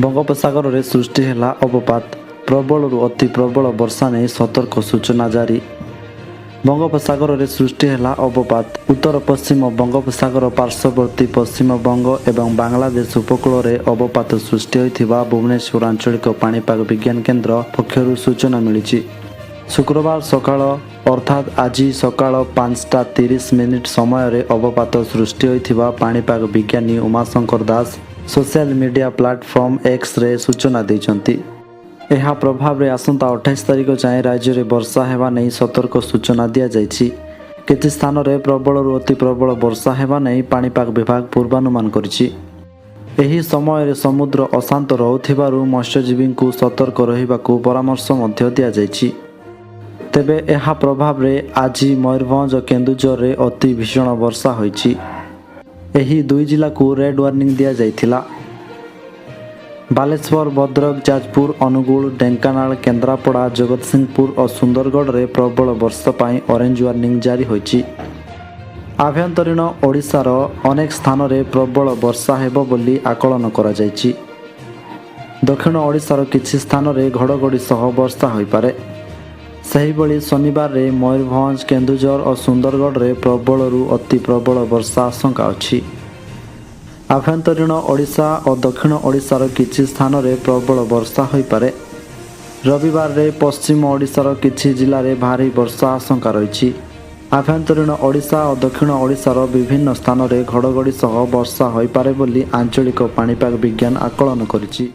ବଙ୍ଗୋପସାଗରରେ ସୃଷ୍ଟି ହେଲା ଅବପାତ। ପ୍ରବଳରୁ ଅତି ପ୍ରବଳ ବର୍ଷା ନେଇ ସତର୍କ ସୂଚନା ଜାରି। ବଙ୍ଗୋପସାଗରରେ ସୃଷ୍ଟି ହେଲା ଅବପାତ। ଉତ୍ତର ପଶ୍ଚିମ ବଙ୍ଗୋପସାଗର ପାର୍ଶ୍ୱବର୍ତ୍ତୀ ପଶ୍ଚିମବଙ୍ଗ ଏବଂ ବାଂଲାଦେଶ ଉପକୂଳରେ ଅବପାତ ସୃଷ୍ଟି ହୋଇଥିବା ଭୁବନେଶ୍ୱର ଆଞ୍ଚଳିକ ପାଣିପାଗ ବିଜ୍ଞାନ କେନ୍ଦ୍ର ପକ୍ଷରୁ ସୂଚନା ମିଳିଛି। ଶୁକ୍ରବାର ସକାଳ, ଅର୍ଥାତ୍ ଆଜି ସକାଳ 5ଟା 30 ମିନିଟ୍ ସମୟରେ ଅବପାତ ସୃଷ୍ଟି ହୋଇଥିବା ପାଣିପାଗ ବିଜ୍ଞାନୀ Umashankar Das social media platform ଏକ୍ସରେ ସୂଚନା ଦେଇଛନ୍ତି। ଏହା ପ୍ରଭାବରେ ଆସନ୍ତା 28 ତାରିଖ ଯାଏଁ ରାଜ୍ୟରେ ବର୍ଷା ହେବା ନେଇ ସତର୍କ ସୂଚନା ଦିଆଯାଇଛି। କିଛି ସ୍ଥାନରେ ପ୍ରବଳରୁ ଅତି ପ୍ରବଳ ବର୍ଷା ହେବା ନେଇ ପାଣିପାଗ ବିଭାଗ ପୂର୍ବାନୁମାନ କରିଛି। ଏହି ସମୟରେ ସମୁଦ୍ର ଅଶାନ୍ତ ରହୁଥିବାରୁ ମତ୍ସ୍ୟଜୀବୀଙ୍କୁ ସତର୍କ ରହିବାକୁ ପରାମର୍ଶ ମଧ୍ୟ ଦିଆଯାଇଛି। ତେବେ ଏହା ପ୍ରଭାବରେ ଆଜି ମୟୂରଭଞ୍ଜ ଓ କେନ୍ଦୁଝରରେ ଅତି ଭୀଷଣ ବର୍ଷା ହୋଇଛି। ଏହି ଦୁଇ ଜିଲ୍ଲାକୁ ରେଡ୍ ୱାର୍ଣ୍ଣିଂ ଦିଆଯାଇଥିଲା। ବାଲେଶ୍ୱର, ଭଦ୍ରକ, ଯାଜପୁର, ଅନୁଗୁଳ, ଢେଙ୍କାନାଳ, କେନ୍ଦ୍ରାପଡ଼ା, ଜଗତସିଂହପୁର ଓ ସୁନ୍ଦରଗଡ଼ରେ ପ୍ରବଳ ବର୍ଷା ପାଇଁ ଅରେଞ୍ଜ ୱାର୍ଣ୍ଣିଂ ଜାରି ହୋଇଛି। ଆଭ୍ୟନ୍ତରୀଣ ଓଡ଼ିଶାର ଅନେକ ସ୍ଥାନରେ ପ୍ରବଳ ବର୍ଷା ହେବ ବୋଲି ଆକଳନ କରାଯାଇଛି। ଦକ୍ଷିଣ ଓଡ଼ିଶାର କିଛି ସ୍ଥାନରେ ଘଡ଼ଘଡ଼ି ସହ ବର୍ଷା ହୋଇପାରେ। ସେହିଭଳି ଶନିବାରରେ ମୟୂରଭଞ୍ଜ, କେନ୍ଦୁଝର ଓ ସୁନ୍ଦରଗଡ଼ରେ ପ୍ରବଳରୁ ଅତି ପ୍ରବଳ ବର୍ଷା ଆଶଙ୍କା ଅଛି। ଆଭ୍ୟନ୍ତରୀଣ ଓଡ଼ିଶା ଓ ଦକ୍ଷିଣ ଓଡ଼ିଶାର କିଛି ସ୍ଥାନରେ ପ୍ରବଳ ବର୍ଷା ହୋଇପାରେ। ରବିବାରରେ ପଶ୍ଚିମ ଓଡ଼ିଶାର କିଛି ଜିଲ୍ଲାରେ ଭାରୀ ବର୍ଷା ଆଶଙ୍କା ରହିଛି। ଆଭ୍ୟନ୍ତରୀଣ ଓଡ଼ିଶା ଓ ଦକ୍ଷିଣ ଓଡ଼ିଶାର ବିଭିନ୍ନ ସ୍ଥାନରେ ଘଡ଼ଘଡ଼ି ସହ ବର୍ଷା ହୋଇପାରେ ବୋଲି ଆଞ୍ଚଳିକ ପାଣିପାଗ ବିଜ୍ଞାନ ଆକଳନ କରିଛି।